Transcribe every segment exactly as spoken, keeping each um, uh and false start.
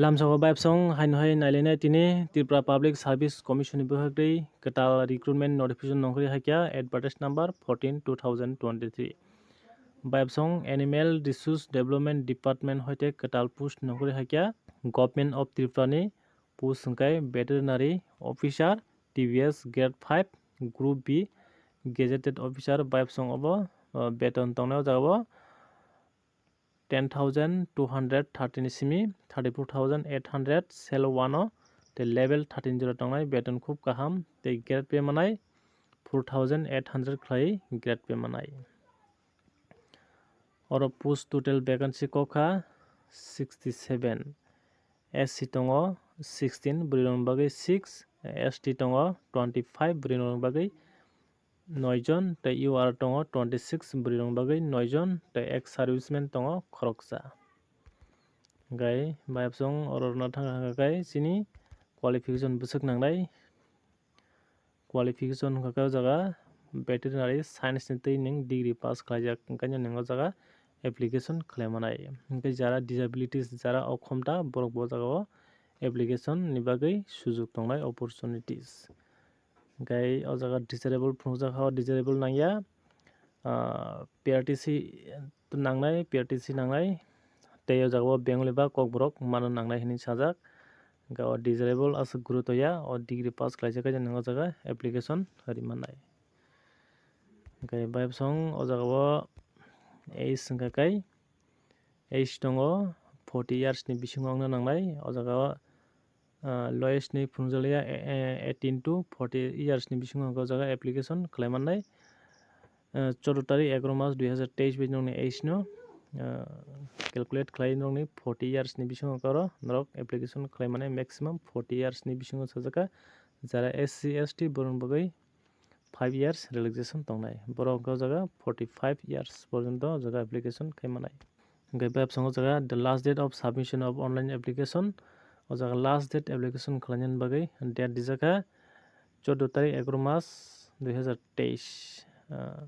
Lamsao bayapsong haino hai nailainai tini Tripura Public Service Commission ni bwkhak tei kwtal recruitment notification nongkhorwi hakya advertise number fourteen two thousand twenty-three. Bayapsong Animal Resource Development Department hoite kwtal post nongkhorwi hakya Government of Tripura ni post hwnkhe Veterinary Officer T B S Grade five Group B Gazetted Officer bayapsong obo, uh, beton tongnai o jaga o ten thousand two hundred thirty ni simi thirty four thousand eight hundred sel one o tei level thirteen jora tongnai beton khub kaham tei grade pay manai four thousand eight hundred khlai grade pay manai. Oro post total vacancy kokha sixty seven, S C tongo sixteen, bwrwi rokni bagwi six, S T tongo twenty five, bwrwi rokni bagwi noi jon tei U R tongo twenty six, bwrwi rokni bagwi noi jon tei ex serviceman tongo khoroksa. Hwnkhe bayapsong oro rwna thang kha hwnkhe chini qualification bwswk nangnai. Qualification hwnkhe o jaga veterinary science ni twi nwng degree pass khlaijak hwnkhe nwng o jaga application khlai manai. Hwnkhe jara disabilities, jara okhom ta borok bo o jaga o application ni bagwi sujuk tongnai, opportunities. Hwnkhe o jaga desirable phunukjak ha, o desirable nangya, ah, P R T C nangnai, P R T C nangnai, tei o jaga o Bengali ba Kokborok mano nangnai hinwi sajak. Hwnkhe o desirable aswk guruto ya, o degree pass khlaijak khe nwng o jaga application ri mannai. Hwnkhe bayapsong o jaga o age hwnkhe kai age tongo forty years ni bisingo wngna nangnai. O jaga o, ah, lowest ni phunukjakliya, eh, eh, eighteen to forty years ni bisingo hwnkhe o jaga application khlai mannai. Ah, choudo tarik egaroh mas dui hazar teis bai norokni age no, ah, calculate khlai norokni forty years ni bisingo hwnkhe oro norok application khlai mannai, maximum forty years ni bisingo sajak kha. Jara S C, S T borokni bagwi five years relaxation tongnai. Borok hwnkhe o jaga forty five years porjonto o jaga application khai manai. Hwnkhe bayapsong o jaga the last date of submission of online application, o jaga last date application khlainani bagwi date rijak kha choudo tarik egaroh mas dui hazar teis. Ah,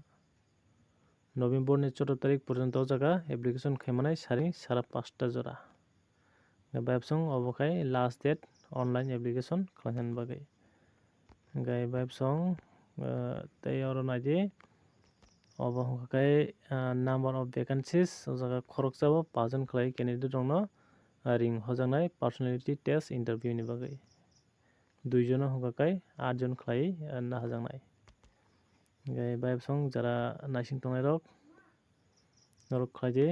November ni choudo tarik porjonto o jaga application khai manai sari sara pasta jora. Hwnkhe bayapsong obo khai last date online application khlainani bagwi. Hwnkhe bayapsong, ah, tei oro naidi obo hwnkha khe, ah, number of vacancies o jaga khoroksa o pajon khlai candidate rokno, ah, ring hojaknai personality test interview ni bagwi. Dui jono hwnkha khe aat jon khlai, ah, nahajaknai. Hwnkhe bayapsong jara naising tongnai rok norok khlai di.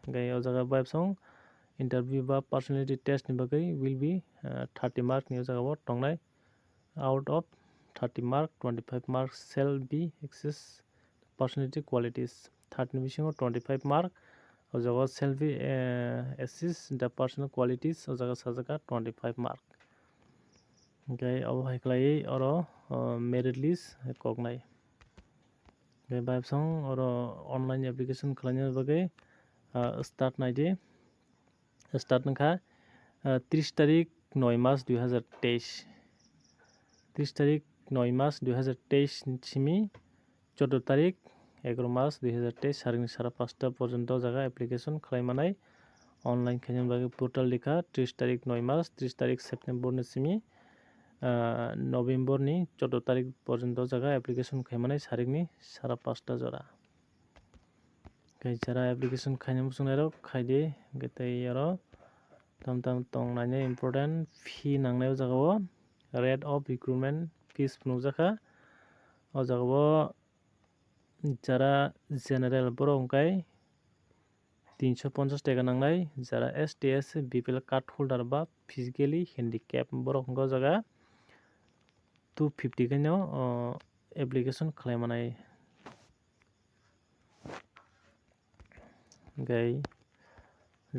Hwnkhe o jaga bayapsong interview ba personality test ni bagwi will be, ah, thirty mark ni o jaga o tongnai. Out of thirty mark, twenty five mark shall be assessed personality qualities. Thirty ni bisingo twenty five mark o jaga o shall be, eh, assessed the personal qualities o jaga sajak kha twenty five mark. Hwnkhe obo hai khlaiwi oro, ah, merit list koknai. Hwnkhe bayapsong oro online application khlaina bagwi, ah, start naidi. Start wngkha, ah, tris tarik noi mas dui hazar teis. Tris tarik noi mas dui hazar teis simi choudo tarik egaroh mas dui hazar teis sarikni sara pasta porjonto o jaga application khlai manai. Online khaina bagwi portal rikha tris tarik noi mas, tris tarik September ni simi, ah, November ni choudo tarik porjonto o jaga application khai manai sarikni sara pasta jora. Hwnkhe jara application khaina muchungnai rok khai di, hwnkhe tei oro tam tam tong naina important fee nangnai o jaga o rate of recruitment fees phunukjak kha. O jaga o jara general borok hwnkhe tinso ponchas taka nangnai, jara S T, S C, B P L card holder ba physically handicap borok hwnkhe o jaga two fifty khaino, o, application khlai manai. Hwnkhe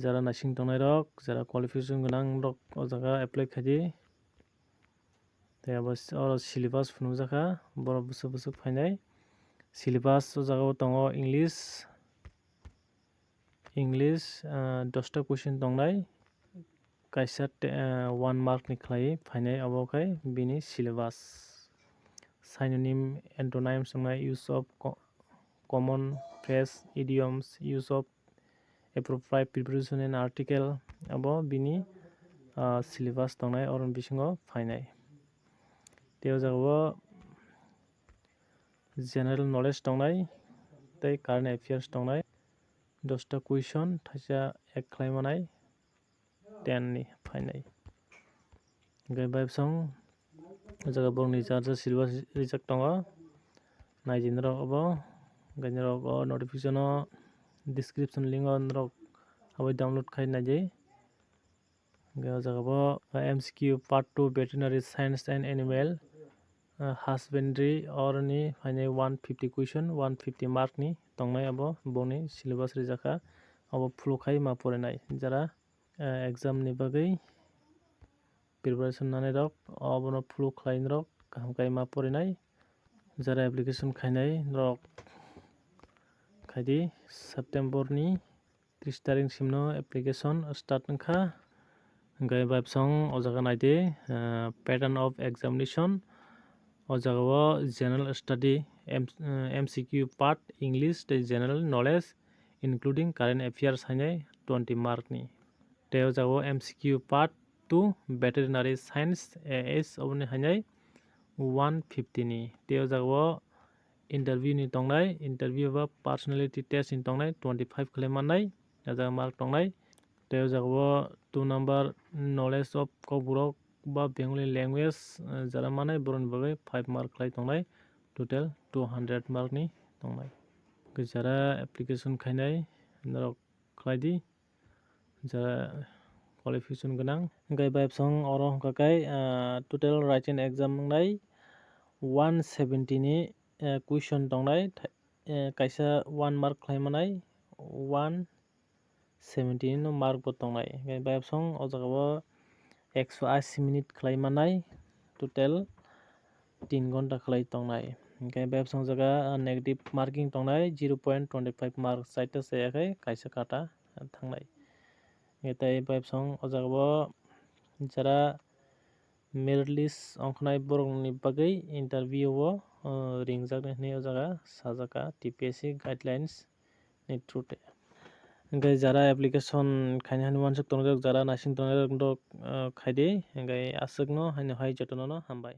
jara naising tongnai rok, jara qualification gwnang rok o jaga apply khai di. Tei abo s-, oro syllabus phunukjak kha, borok bwswk bwswk phainai. Syllabus o jaga o tongo English, English, ah, dosta question tongnai. Kaisa te-, ah, one mark ni khlaiwi phainai, abo khai bini syllabus. Synonym, antonyms wngnai, use of co-, common phrase, idioms, use of appropriate preposition and article, abo bini ah, syllabus tongnai, oroni bisingo phainai. Tei o jaga o general knowledge tongnai, tei current affairs tongnai, dosta question, thaisa ek khlai manai, ten ni phainai. Hingke bai bosong o jaga borokni jar jar syllabus rijak tongo, naidi norok obo, hingke norok o notification o description link o norok habwi download khai naidi. Hingke o jaga bo M C Q part two veterinary science and animal, ah, husbandry oroni phainai one fifty question, one fifty mark ni tongnai abo boni syllabus rijak kha, abo phuluk khai ma porinai jara, ah, exam ni bagwi preparation nanai rok obono phuluk khlai norok kaham khai ma porinai jara application khainai norok khaidi September ni tris tarik simno application start wngkha. Hingke bai bosong o jaga naidi, ah, pattern of examination. O jaga o general study, M-, ah, M C Q part, English tei general knowledge, including current affairs hainai twenty mark ni. Tei o jaga o M C Q part two, veterinary science, A S, oboni hainai one fifty ni. Tei o jaga o interview ni tongnai, interview ba personality test ni tongnai, twenty five khlai mannai, o jaga mark tongnai. Tei o jaga o two number knowledge of Kokborok ba Bengali language, eh, jara manai borokni bagwi five mark khlai tongnai, total two hundred mark ni tongnai. Jara application khainai norok khlai di, jara qualification gwnang. Hingke bai bosong oro hingka khe, ah, total written exam wngnai one seventy ni, eh, question tongnai, tha-, eh, kaisa one mark khlai manai one seventy no mark bo tongnai. Hingke bai bosong o jaga o ekso ashi minute khlai manai, total tin ghonta khlai tongnai. Hingke bai bosong jaga, ah, negative marking tongnai, zero point twenty five mark, chaita chaya khe kaisa kata thangnai. Hingke tei bai bosong o jaga o jara merit list ongkhnai borokni bagwi interview o, ah, ringjaknai hinwi o jaga sajak kha T P S C guidelines ni through te. Hingke jara application khaina hinwi uansuk tongjak, jara naising tongjak rok, ah, khaidi, hingke aswkno haino hai jotono no hambai.